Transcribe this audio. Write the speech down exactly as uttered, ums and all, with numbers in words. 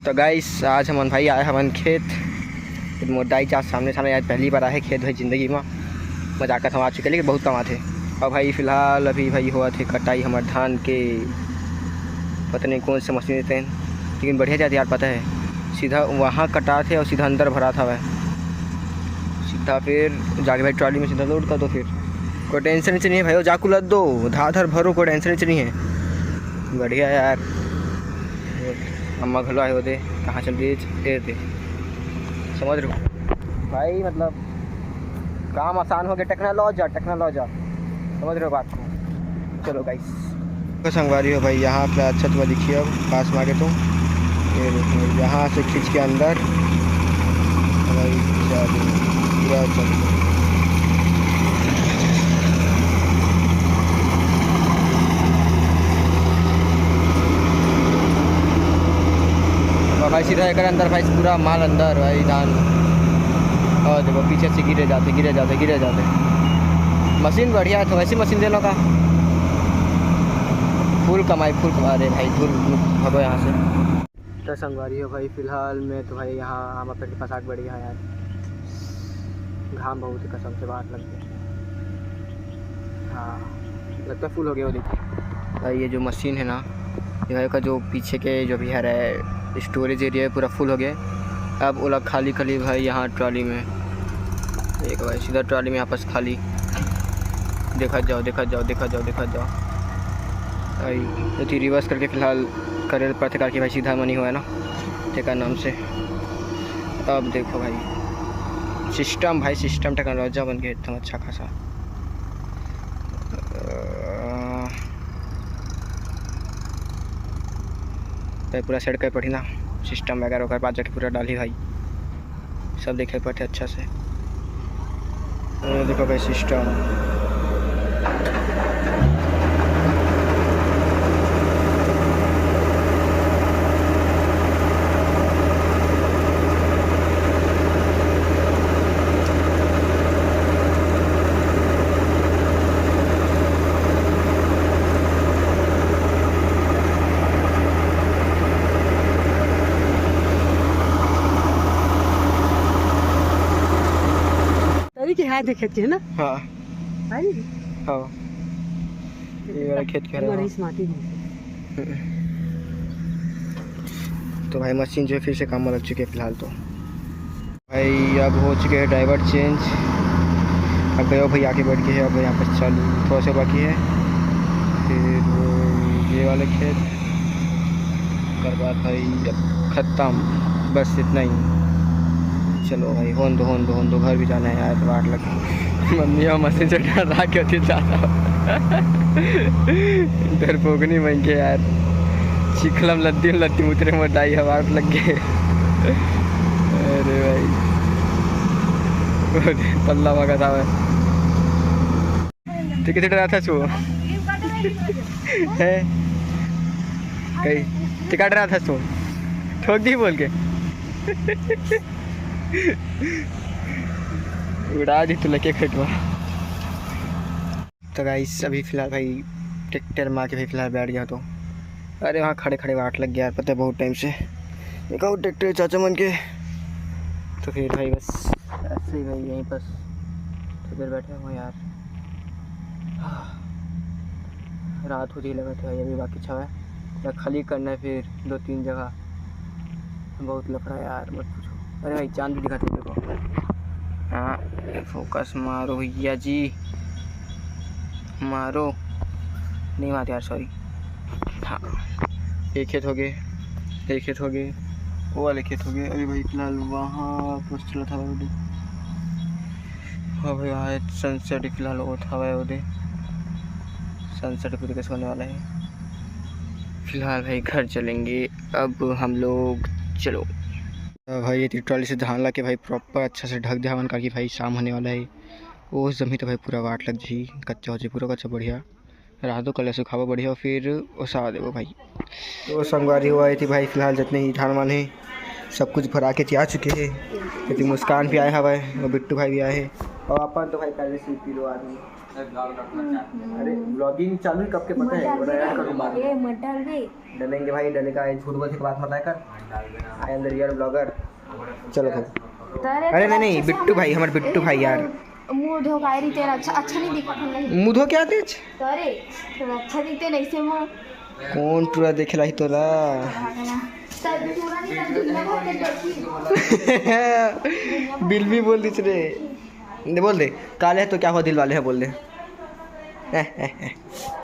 तो गाइस, आज हमन भाई आए हवन खेत। मोर दाई चाचा सामने सामने आज पहली बार आए हे खेत भाई जिंदगी में। मजाक करत हँव, आ चुके, लेकिन बहुत कम आथे। अउ भाई फिलहाल अभी भाई होवत हे कटाई हमर धान के, पता नहीं कौन से मशीन देते हैं, लेकिन बढ़िया जात यार, पता है सीधा वहाँ कटात हे अउ सीधा अंदर भरात हवय। सीधा फिर जाके भाई ट्राली में सीधा लोड कर दो, फिर कोई टेंशन वेंशन नहीं है भाई, वो जाकू लद दो, धार धार भरो, कोई टेंशन वेंशन नहीं है। बढ़िया यार, अम्मा घलो आए होते, कहाँ चल दिए, दे दे, समझ रहे हो भाई, मतलब काम आसान हो गया, टेक्नोलॉजी, टेक्नोलॉजी, समझ रहे हो बात को। चलो गाइस, तो संगवारी हो भाई, यहाँ पे अच्छा तुम्हें दिखिए, अब पास में आके तुम ये देखो, यहाँ से खींच के अंदर भाई, चलो, पूरा चलो। और भाई सीधा एकर अंदर भाई, पूरा माल अंदर भाई धान। और देखो पीछे से गिरे जाते, गिरे जाते, गिरे जाते। मशीन बढ़िया है, तो ऐसी मशीन देना का। फुल कमाई, फुल कमा रहे भाई, फुल। भगो यहाँ से। तो संगवारी हो भाई, फिलहाल मैं तो भाई यहाँ आमा पेड़ के पास आके बैठ गया यार। घाम बहुत ही कसम से बाहर लग गया। हाँ, लगता है फुल हो गया वो, देखिए। भाई ये जो मशीन है ना, ये भाई का जो पीछे के जो भी है रहे स्टोरेज एरिया है, पूरा फुल हो गया। अब ओला खाली खाली भाई यहाँ ट्राली में, एक भाई सीधा ट्राली में वापस खाली। देखा जाओ, देखा जाओ, देखा जाओ, देखा जाओ। भाई ये रिवर्स करके फिलहाल करे पड़थे, काकि भाई सीधा मनी हुआ है ना, तेकर नाम से। अब देखो भाई सिस्टम, भाई सिस्टम टेक्नोलॉजी बन गया एकदम अच्छा खासा। अ, भाई पूरा सेट कर पड़ी ना, सिस्टम वगैरह ओकर बाद जाके पूरा डाली भाई, सब देखे पड़थे अच्छा से। ये देखो भाई सिस्टम। तरी के हाथ देखे थे ना? हाँ। है नी? हाँ। ये वाला खेत के हरे, हाँ। इस माटी में। तो भाई मशीन जो है फिर से काम में लग चुकी है फिलहाल तो। भाई अब हो चुके हैं ड्राइवर चेंज। अब गए भाई आके बैठ के है, अब यहाँ पर चालू थोड़ा सा बाकी है, फिर ये वाले खेत, ओकर बाद भाई अब खत्म, बस इतना ही। चलो भाई, होन दो, होन दो, होन दो, घर भी जाना है यार, वाट लग। मम्मी और मशीन से डरा के होती ज्यादा। डरपोकनी बन के यार, चिखलम लद्दी लद्दी उतरे मोर दाई ह, वाट लग गए। अरे भाई, पल्ला भागा था मैं। ते किसे डरा था सो? हैं? कहीं ते का डरा था सो? ठोक दी बोल के। उड़ा दी तू लगे खेतवा। तो गाइस, अभी फिलहाल भाई ट्रैक्टर में आके भाई फिलहाल बैठ गया। तो अरे, वहाँ खड़े खड़े वाट लग गया यार, पता है, बहुत टाइम से देखा वो ट्रैक्टर चाचा मन के। तो फिर भाई बस ऐसे ही भाई यहीं पर थोड़ी देर बैठे हुए यार। रात होती लगत है भाई, अभी बाकी छवा है या खाली करना है फिर दो तीन जगह। बहुत लफड़ा यार, मत पूछो। अरे भाई, चांद भी दिखाते देखो। हाँ, फोकस मारो भैया जी, मारो। नहीं मारते यार, सॉरी। हाँ, एक खेत हो गए, एक खेत हो गए, वो वाले खेत हो गए। अभी भाई फिलहाल वहाँ पोस्ट चला था भाई। हाँ भाई, वहाँ सनसेट फिलहाल होत हवय ओदे। सनसेट पूरे कैसे होने वाला है। फिलहाल भाई घर चलेंगे अब हम लोग। चलो। तो भाई ये ट्रॉली से धान ला के भाई प्रॉपर अच्छा से ढक दे हवन, काकि भाई शाम होने वाला है। वो जमी तो भाई पूरा वाट लग जाही, कच्चा हो जाए, पूरा कच्चा बढ़िया। रात दो कल सुखावा बढ़िया, फिर ओसा देबो भाई। तो संगवारी हो, एती भाई फिलहाल जितने ही धान वान हे, सब कुछ भरा के आ चुके हे। एती मुस्कान भी आए हवय, वो बिट्टू भाई भी आए हे, और अपन तो भाई पहले से ही पीलो आदमी। अरे, ब्लॉगिंग चालू है कब के पता है? मत डाल बड़ा ऐड करूंगा। ए, मत डाल बे। डलेंगे भाई, डले का झूठ बोल के बात मत आया कर। I am the real blogger। चलो भाई। अरे नहीं, नहीं, बिट्टू भाई, हमारे बिट्टू भाई यार। मुंह धो कायरी तेरा अच्छा, अच्छा नहीं दिखत है। मुंह धो क्या तेज? अरे, थोड़ा अच्छा दिखते नहीं से मुंह। कौन टूरा देखे ला ही तोला? सर, टूरा नहीं, सर, दुनिया भर के देखी। बिल भी बोल दीस रे। दे, बोल दे, काले है तो क्या हुआ, दिल वाले है, बोल दे।